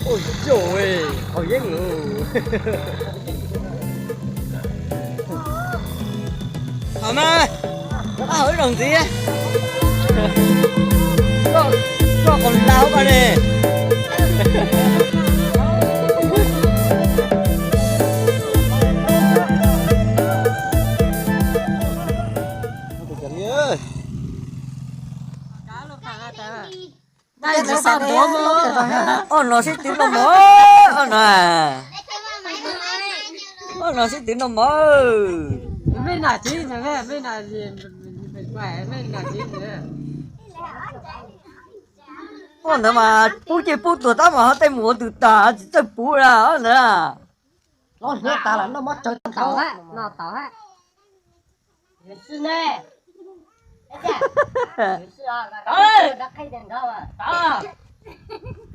Oj, yog qhov yeeb lus. Hauv mas, hauv ib zaug ntxiv. Koj, koj qos las hauv ko ne. Ob no sib twv no mog, ob no. Ob no sib twv no mog. Ob ntawd mas pub ces pub tuag tab mas ho tej mus ua tus tas tsis txawj pub la ob ntawd.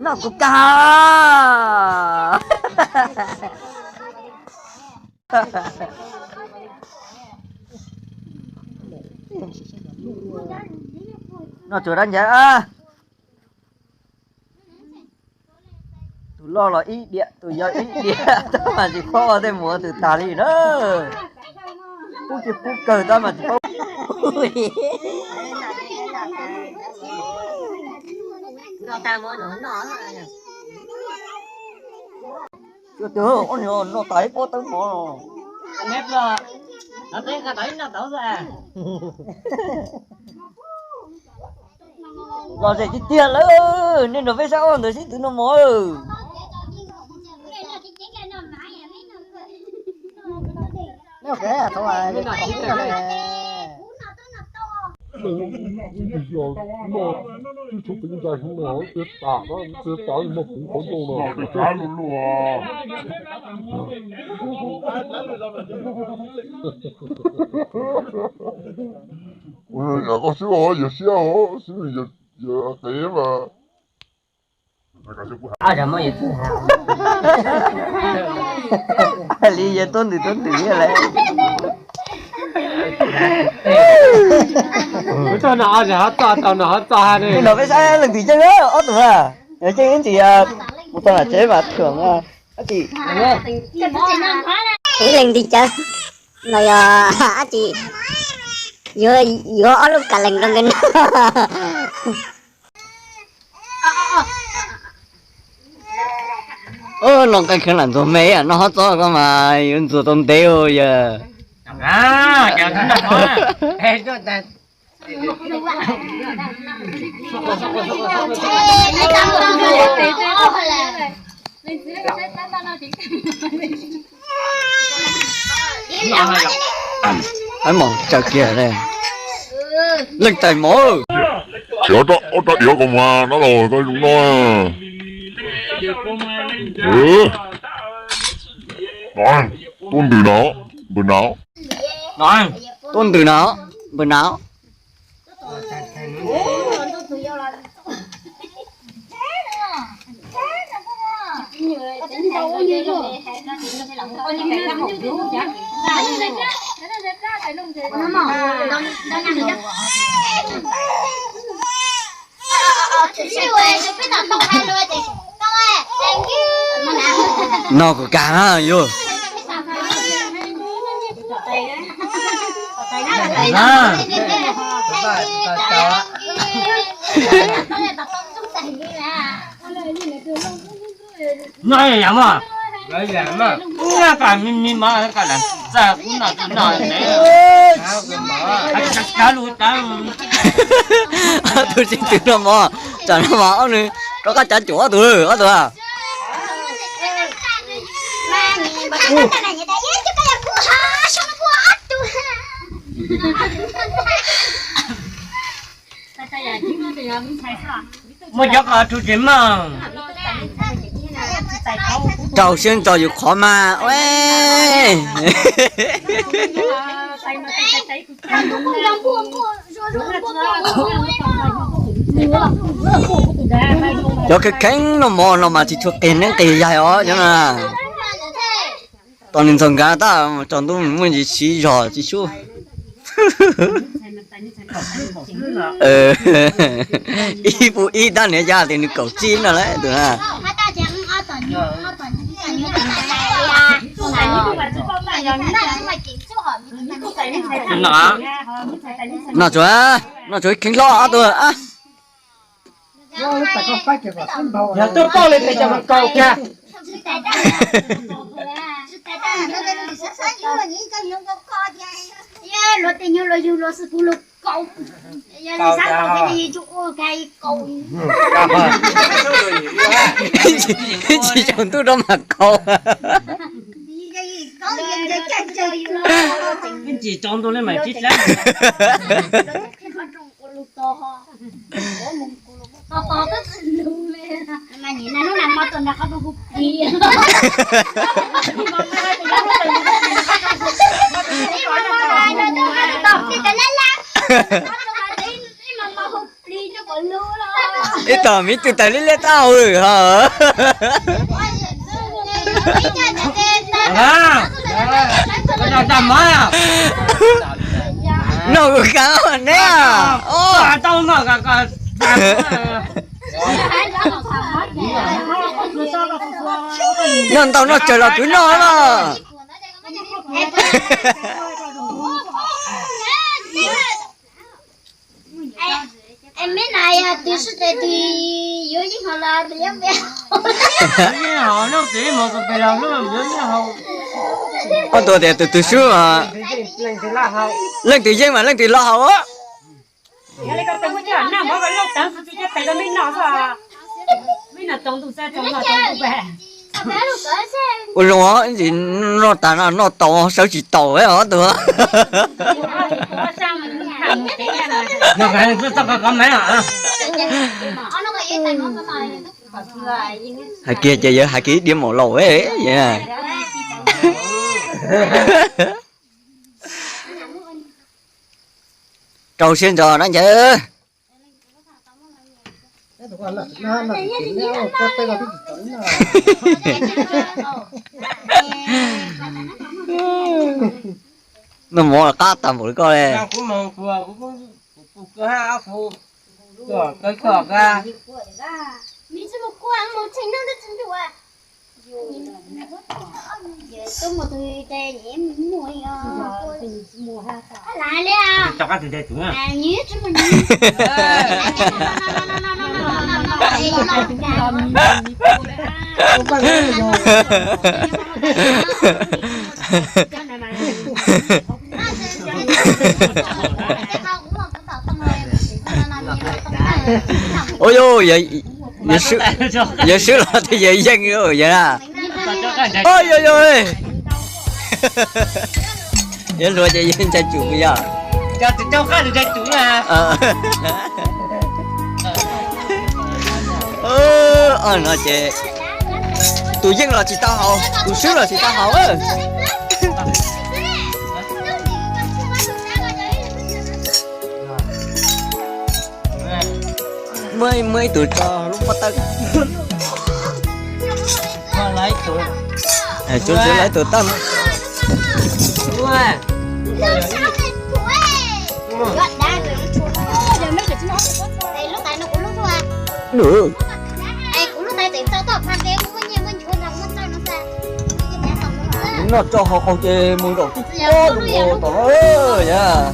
Noj kuv kag. Noj tsuas dab ncauj. Tus loj los ib diam, tus yau ib diam, tab mas tsis paub ua tej mus ua tus tas li na. Pub ces pub kawg tab mas tsis paub. Tus ob niag noj tas ib pob tawb mov. Lom zem tiag tiag lawm, nej nrog peb saib ob ntawd sib twv no mog. Koj xwb os, yawg siab os, xwb yawg qev mas. Li yawg tuab ntws tuab ntws lawm. Kuv tau no ob zag ho txog, tau no ho txog ha. Li no peb saib leej twg ceeb ob tug na. Yog ceeb ib ntsis mus txog nram tsev mas thuam dab tsi. Ib leej twg ceeb no yog dab tsi, yuav, yuav ob lub kas lees rau nkawd noj. Noj nqaij kheev lam ntxuag me, noj ho txog koj mas yuav ntxuag tau ntev yawg. Ais mos tsaws kiag, leej tais mov. Tsis ob rab diav ko mas no los koj zoo no. Tuab ntws no, npws no. Tuab ntws no, npws no. No kuv kag na yog. No yam mas, kam me me mas kam lam txaj kub no no ne. Kav lus tas. Ob tug sib twv no mog, tsam no mas ob nws rov qab cav cuam ob tug, ob tug. Muaj cov qos rhu tsis mog. Rau siab ntso yus qhov mas. Cov kheev kheev noj mov no mas tsis tshua qis neeb qis yaig os cov no. Tos nws ntxhov nkag tab tsaus ntuj muaj ntsis siv zog tsis sub. Ib puv ib tab niag yaj tias nws kaum tsib no lawm tus na. Noj tsuav, noj tsuav kheev hlob ob tug. Yog tuaj pauj li pes cov mas kaus kiag. Luag tej nyuag luag yug luag xwb kuv luag kaus. Yog li sab kuv thiab yus tsuas ua ka kaus. Tsis tsaus ntuj rau mas kaus. Tsis tsaus ntuj li mas tsis dab. Ib tog miv tug tais liab liab tab hau lwm ho. Noj kuv kav neb. Noj ntau noj tsawg los kuv noj no. Ob tug tias tus twg swb mas leej twg yeej mas leej twg los haus. Ua zoo os, ib ntsis noj tas no noj tau sawv tsis taus os tus. Hais kiag ces yawg hais kiag ib diav maum laus. Rau siab ntso na ncaws. Noj mov qab tag npaum li koj le. Ua, yawg swb los thiaj yawg yeej yawg na. Ua, yawg, yawg hluas ces yawg ntshai tsum yog. Os, no ces tus yeej los tsis tau haus, tus swb los tsis tau haus. Muaj, muaj ib tug tso lub pob tawb. Tsuas tsuas lawv tus tawb. Noj tso hau qau ces mus zaum tib pob lus mus tom no yog.